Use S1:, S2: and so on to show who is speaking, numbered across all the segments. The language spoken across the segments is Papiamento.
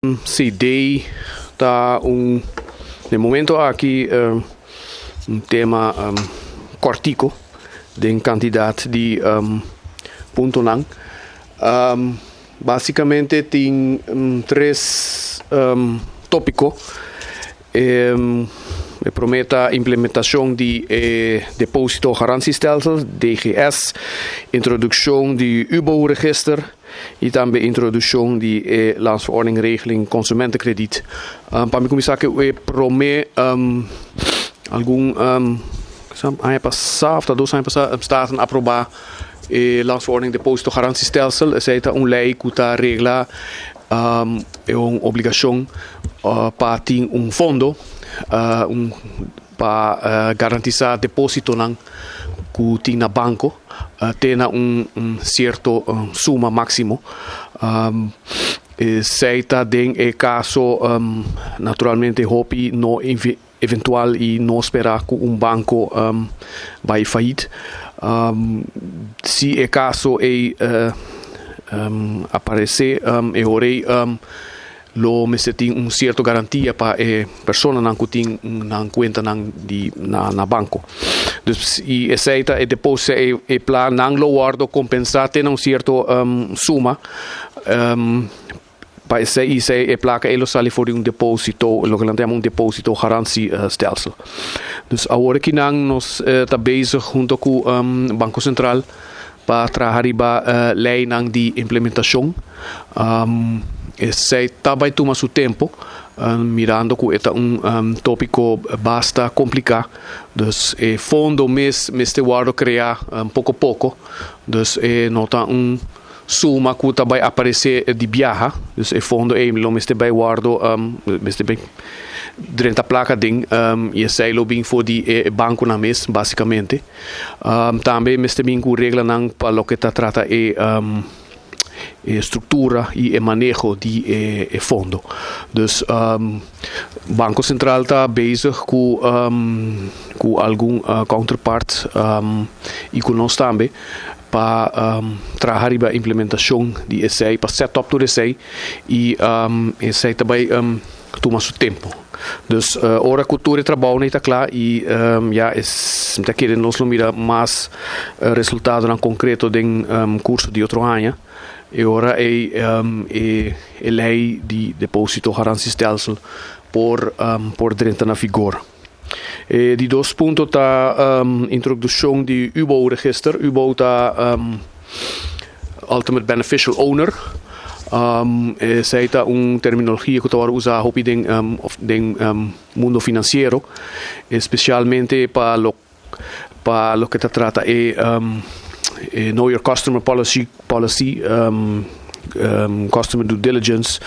S1: CD ta un den momento aki un tema kortiko den kantidat di puntonan. Basikamente tin tres topiko. E promé ta implementashon di e Deposito Garantiestelsel, DGS, introdukshon di UBO-register i tambe introdukshon di e Landsverordening Regeling Consumentenkrediet. Pa mi kuminsá ku e promé, algun aña pasá òf ta 2 aña pasá Staten a aprobá e Landsverordening Deposito Garantiestelsel. Esei ta un lei ku ta regla e un obligashon pa tin un fondo un pa garantisá depósitonan ku tin na banko te na un sierto suma máksimo. Esei ta den e kaso naturalmente hopi no eventual i no spera ku un banko bai fayit. Si e kaso ei aparesé e ora ei lo mester tin un sierto garantia pa e personanan ku tin nan kuentanan di na banko. Dus i esei ta e depósito e plan nan lo wòrdu kompensá te na un sierto suma. Pa esei esei e plaka ei lo sali for di un depósito, loke nan ta yama un depósito garantiestelsel. Dus awor aki nan nos ta bezig hunto ku Banko Sentral pa traha riba leinan di implementashon. Esei ta bai tuma su tempo, mirando ku e ta un tópiko basta kompliká. Dus e fondo mes mester wòrdu kreá poko poko. Dus e no ta un suma ku ta bai aparesé di biaha, dus e fondo ei lo mester bai wòrdu, mester bai drenta plaka den i esei lo bin for di e bankonan mes basikamente. Tambe mester bin ku reglanan pa loke ta trata e e struktura i e maneho di e fondo. Dus Banko Sentral ta bezig ku ku algun counterpart i ku nos tambe pa traha riba implementashon di esei, pa set up tur esei i esei ta bai tuma su tempu. Dus ora ku tur e trabounan ta kla i ya mi ta kere nos lo mira mas resultadonan konkreto den kurso di otro aña. E ora ei e lei di deposito garantiestelsel por por drenta na vigor. E di dos punto ta introdukshon di UBO-register. UBO ta Ultimate Beneficial Owner. Esei ta un terminologia ku ta wòrdu usá hopi den den mundo finansiero, espesialmente pa lo pa loke ta trata e Know Your Customer Policy, policy customer due diligence.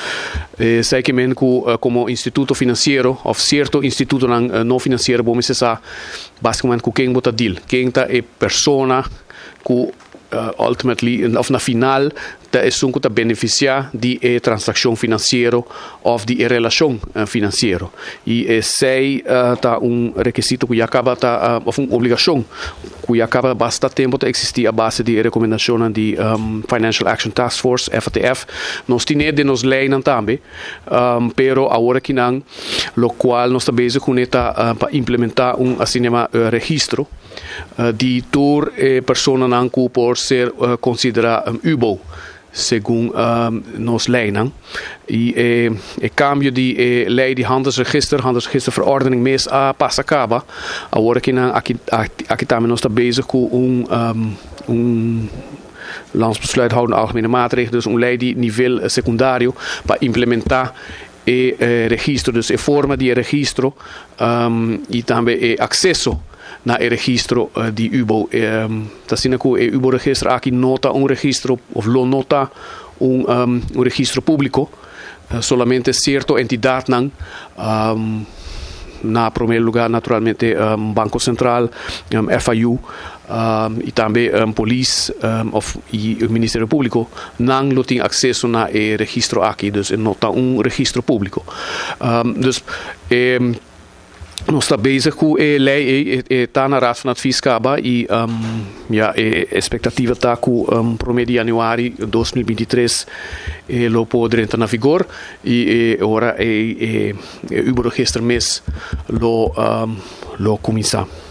S1: Esei ke men ku komo instituto finansiero òf sierto institutonan no finansiero bo mester sa basikamente ku ken bo ta deal, ken ta e persona ku ultimately òf na final ta esun ku ta benefisiá di e transakshon finansiero òf di e relashon finansiero. I esei ta un rekisito ku ya kaba ta òf un obligashon ku ya kaba basta tempu ta eksistí a base di e rekomendashonnan di Financial Action Task Force, FATF. Nos tin'é den nos leinan tambe, pero awor akinan lokual nos ta bezig kuné ta pa implementá un asina yamá registro di tur e personanan ku por ser konsiderá UBO segun nos leinan. I e kambio di e lei di handelsregister, handelsregisterverordening mes a pasa kaba. Awor akinan aki aki tambe nos ta bezig ku un un landsbesluit houdende algemene maatregelen, dus un lei di nivel sekundario pa implementá e registro, dus e forma di e registro i tambe e akseso na e registro di UBO. Ta asina ku e UBO registro aki no ta un registro òf lo no ta un un registro públiko, solamente sierto entidatnan, na promé lugá naturalmente Banko Sentral, FIU i tambe polis òf i Ministerio Públiko, nan lo tin akseso na e registro aki, dus e no ta un registro públiko. Dus e. Nos ta bezig ku e lei e ta na Raad van Advies kaba i ja, e ekspektativa ta ku 1 di yanüari 2023 e lo por drenta na vigor i e ora e UBO register mes lo kuminsá.